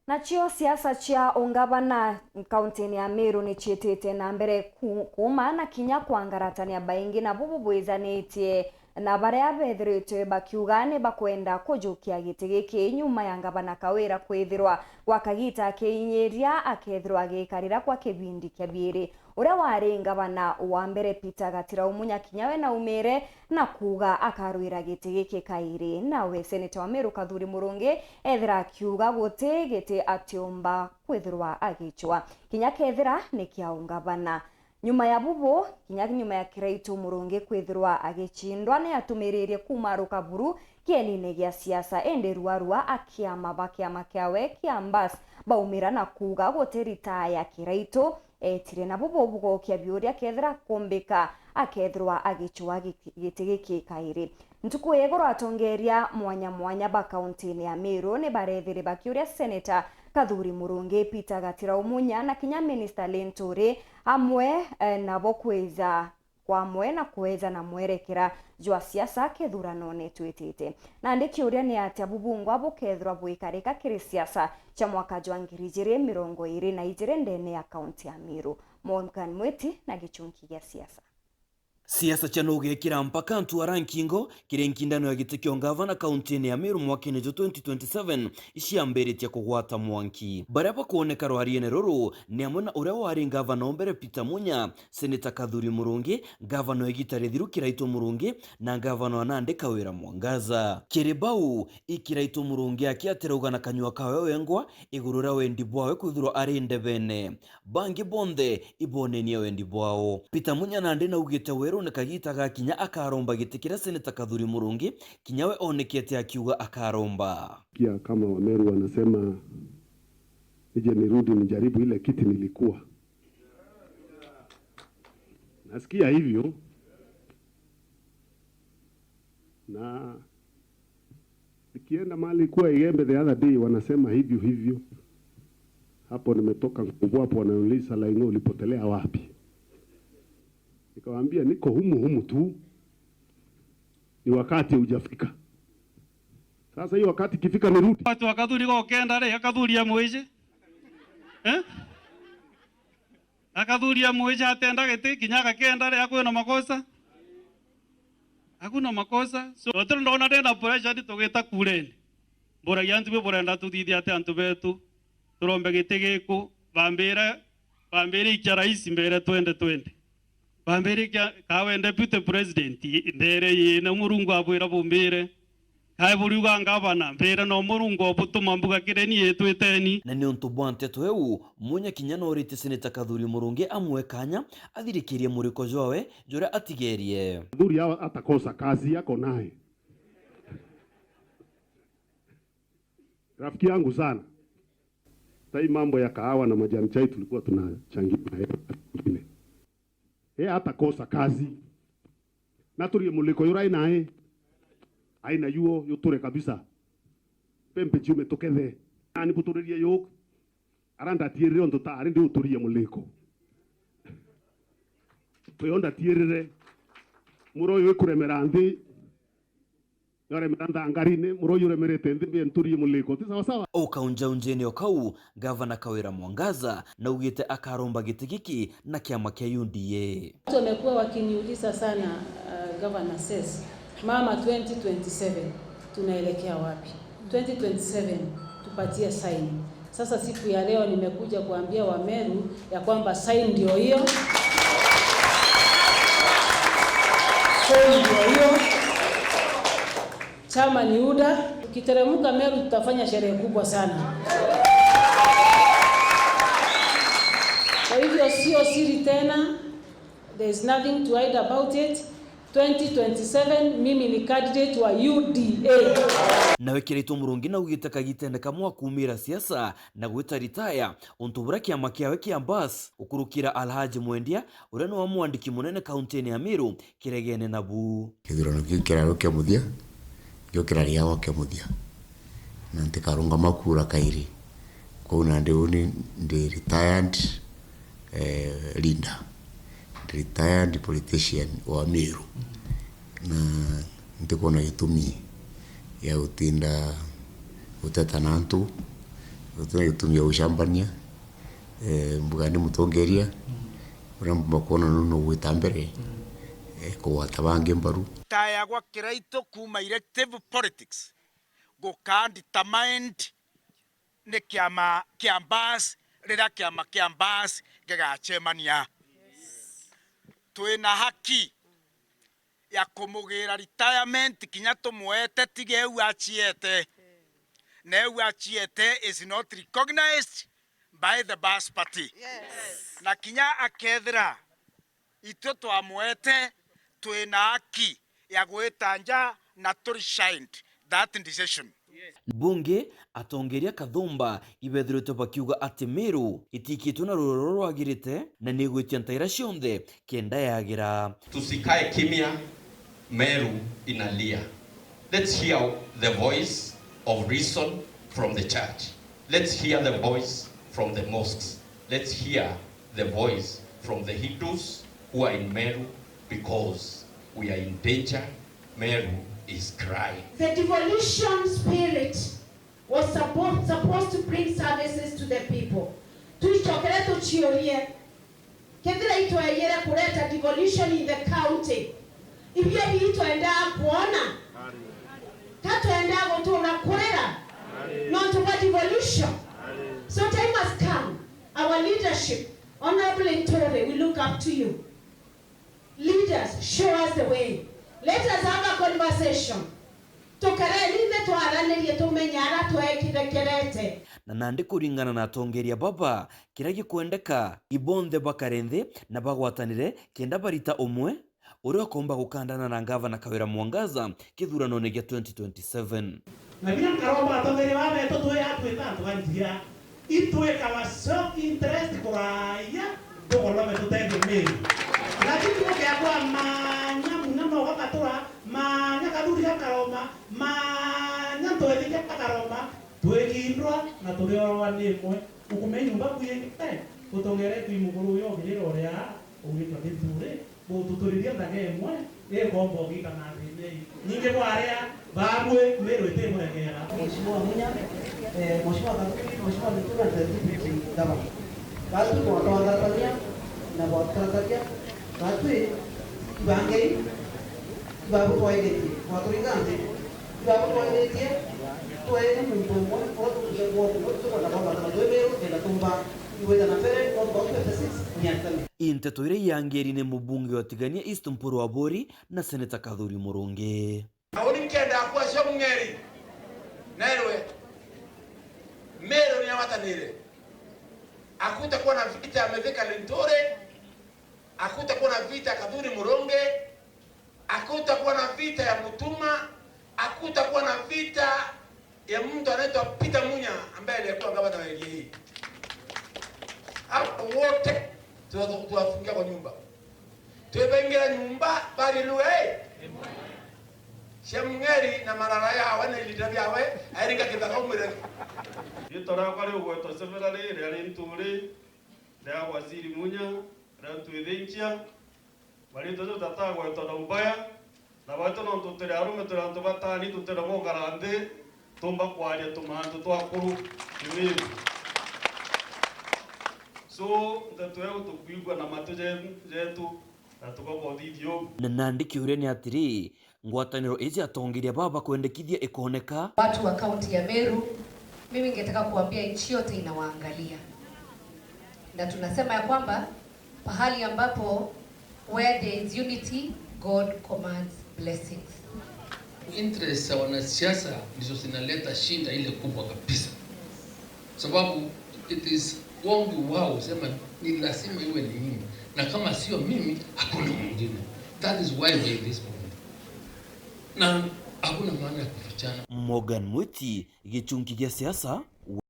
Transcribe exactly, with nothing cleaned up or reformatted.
Nacio siasa cia ungavana kauntini ya Meru ni ciitite na mbere ku-, kuuma na kinya kwangaratania baingi, na bubu bwijanitie na baria bethiritwe bakiuga ni bakwenda kujukia giti giki nyuma ya ngavana Kawira kwithirwa gwa kagita akiinyiria akethirwa agikarira kwa kibindi kia biiri. Uria wari ngavana wa mbere Peter Gatira Umunya kinya we naumire na kuuga akarwira giti giki kairi. Nawe seneta wa Meru Kathuri Murungi ethira akiuga guti giti atiumba kwithirwa agicwa, kinya kethira ni kia ungavana. Nyuma ya bubu, kinya nyuma ya Kiraitu Murungi kwithirwa agicindwa, ni atumiririe kumaruka buru kienine gia siasa, indi ruarua akiama ba kiama kiawe kia Mbas baumira na kuuga guti ritaya Kiraitu etire, na bubu bugokia biuria kethira kumbika akethirwa agicua giki-, giti giki kairi. Ntuku ya iguru atongeria mwanya mwanya ba kauntini ya Meru ni barethire bakiuria seneta Kathuri Murungi, Peter Gatira Umunya na kinya minista Linturi amwe, eh, nabo kwija kwamwe na kweja na mwerekera jwa siasa kithuranone twitite. Nandi kiuria ni atia bubungwa bukethirwa bwikarika kiri siasa cia mwaka jwa ngiri ijiri mirongo iri na ijiri ndene ya kaunti ya Meru? Morgan Mwiti na gichunki gia siasa. Siasa cia nugekira mpaka antu ara nkingo kiri nkindano ya giti kia ungavana kauntini ya Meru mwakene jwa twenty twenty-seven iciambiritie kugwata mwanki. Baria bakwoneka rwariene ruru ni amwe na uria wari ngavana o mbere Peter Munya, seneta Kathuri Murungi, ngavana wa igita rithiru Kiraitu Murungi na ngavana wa nandi Kawira Mwangaza. Kiri bau, i Kiraitu Murungi aki atirauga na kanyua kawe wengwa iguru ria wendi bwawe kwithirwa ari ndebene. Bangi bonthe ibonenie wendi bwao. Peter Munya nandi naugite werune kagita gakinya akaromba giti kiria seneta Kathuri Murungi, kinya we onekete akiuga akaromba. Kia kama Wameru wanasema, nije nirudi nijaribu ile kiti nilikuwa. Nasikia hivyo. Na nikienda mahali kuwa Igembe the other day, wanasema hivyo hivyo. Hapo nimetoka nguvu hapo, wananiuliza, "Laing'o, ulipotelea wapi?" Nikawaambia, "Niko humu humu tu. Ni wakati hujafika." Sasa hiyo wakati ikifika nirudi. Watu wa Kathuri gokenda ri, Akathuri amwije? Eh? Akathuri amwije atenda giti, kinya agakenda ri, akwina makosa? Hakuna makosa. So, turi ndona ndena pressure ni tugita kureni. Mburagia antu bi burenda tuthithie ati antu betu? Turombe giti giku, bambire, bambire ikia rais mbere twenty twenty. Bambire ikia kawe deputy president, ndere yine Murungu abwira bumbire. Kae buriuga ngavana, mbira no Murungu obutuma mbuga kireni itwiteni. Na ni untu bwa nteto iu, Munya kinya noritie seneta Kathuri Murungi amwe kanya athirikirie muriko jwawe juria atigerie. Kathuri hawa atakosa kazi yako naye. Rafiki yangu sana. Tai mambo ya kahawa na majani chai tulikuwa tunachangia na yeye wakati mwingine. Yeye hatakosa kazi. Na turie muliko yurai nae. Aina yuo yuture kabisa. Pempe chiume tukethe. Ani buturirie yuk. Ara ndatiirire untu taari ndi uturie muliko. Uyo ndatiirire. Muro uyu ikuremera nthi. Yoremera nthangarine, muro uyu uremerete nthi mbi nturie muliko. Ti sawa sawa? O kaunjaunjene o kau, Gavana Kawira Mwangaza naugite akaromba giti giki na kiama kia U D A. Watu wamekuwa wakiniuliza sana, uh, Governor says, "Mama, twenty twenty-seven, tunaelekea wapi? Twenty twenty-seven, tupatie sign." Sasa siku ya leo nimekuja kuambia Wameru ya kwamba sign ndio hiyo. Sign ndio hiyo. Chama ni U D A. Tukiteremka Meru, tutafanya sherehe kubwa sana. Kwa hivyo sio siri tena. There is nothing to hide about it. Twenty twenty-seven, mimi ni candidate wa U D A. Nawe Kiraitu Murungi naugite kagitene kamwe akumira siasa na gwita ritaya, untu buria kiama kiawe kia Mbas gukurukira Alhaji Mwendia, uria niwe mwandiki munene kauntine ya Meru, kiregene nabu. Kithurano kiu kirari kia muthia, nikio kirari giakwa kia muthia, na ntikarungama kura kairi. Kwou nandi uni ndi retired, eh, leader, ndi retired politician wa Meru, na ntikwona gitumi gia gutinda guteta na antu, Gutina gitumi gia gucambania, eh, mbuga ni mutongeria, uria mbumba kwona nu nugwita mbere, eh, kugwata bangi mbaru. Tayagwa Kiraitu kuuma elective politics gukaa determined ni kiama kia Mbas riria kiama kia Mbas gigacemania. Twina haki ya kumugira retirement kinya tumwete, tiga eu aciete. Na eu aciete is not recognized by the Mbas party. Yes. Na kinya akethira itwe twamwete, twina haki ya gwita nja na tu rescind that decision. Bunge, atongeria Kathumba ibethiritwe bakiuga ati Meru itikitwe na rugero ruria rwagirite na ni igwitia ntaira cionthe kenda yagira. Tusikae kimya, Meru inalia. Let's hear the voice of reason from the church. Let's hear the voice from the mosques. Let's hear the voice from the Hindus who are in Meru, because we are in danger. Meru is crying. The devolution spirit was supposed, supposed to bring services to the people. Tuicokere tuciurie, kethira itweyire kureta devolution in the county, ibio bi itwendaa kwona? Ka twendaa gutura kurira nontu bwa devolution? So time has come, our leadership, Honorable Nturi, we look up to you. Leaders, show us the way. Let us have a conversation. Tukareni ni twaranirie tumenye ara twekirekerete. Na nandi kuringana na atongeria baba, kiria gikwendeka, ibonthe bakare nthi na bagwatanire kenda barita umwe uria ukomba gukandana na Ngavana Kawira Mwangaza kithuranone gia twenty twenty-seven. Na biria nkaromba atongeria baba betu twi atwita antu ba nzia. Itwikaga self interest kuraya, tukolome tutegemee. Lakini tukiakwa manya muno no gakatura, manya kathuri gakaroma, manya ntwethi gakaroma, twikindwa na turiorwa ni imwe. Ukume nyumba kuyengete, tutongere twi mukuru uyu ogirira uria ugitwa ni nturi. Bututuririe ndaga imwe, ikomba ugita na thina ii. Ningi bwaria, baabui Meru itiburegera. Mheshimiwa Munya, eh, Mheshimiwa Kathuri, Mheshimiwa Mutuma, the deputy governor. Batwi bwatwathathania na bwatutathagia, batwi ibangei, ibabu twairitie, bwaturinga nthi, ibabu twairitie, tweeni muntu umwe, uria tukuja kuo kuo, tukwenda kwambata na twi Meru, kenda tumba igwita na mbere, no twa twenty-six, ni atani. I nteto iria iangiri ni mubunge wa Tigania East Mpuru Aburi na Seneta Kathuri Murungi. Na uni nkenda akua cia Mung'eri, nerwe Meru ni awatanire. Akutakuwa na vita ya Mithika Linturi, akutakuwa na vita ya Kathuri Murungi, akutakuwa na vita ya Mutuma, akutakuwa na vita ya mtu anaitwa Peter Munya ambaye alikuwa gavana wa area hii. Hapo wote tuwa-, tuwafungia kwa nyumba. Twibaingira nyumba, bari lugha ii. Cia Mung'eri na marara yawe na ilita biawe, airinga kithaka umire. Riitwa riakwa riugwetwa Seminary, ria Linturi, ria Waziri Munya, ria Ntwithinkia. Mariitwa jau jatagwetwa na ubaya, na baitu nontu turi arume, turi antu batani, tutire bogara nthi, tumba kwaria tumantu twa akuru. Amen. So, nteto iu tukwigua na matu je-, jetu, na tukoba uthithia uu. Na nandi kiuria ni atiri, ngwataniro iji atongeria baba bakwendekithia ikoneka? Watu wa kaunti ya Meru, mimi ningetaka kuambia nchi yote inawaangalia. Na tunasema ya kwamba pahali ambapo where there is unity, God commands blessings. Interest za wanasiasa ndizo zinaleta shinda ile kubwa kabisa. Sababu it is wengi wao sema ni lazima iwe ni mimi. Na kama sio mimi, hakuna mwingine. That is why we are in this movement. Na hakuna maana ya kufichana. Morgan Mwiti, gichunki gia siasa,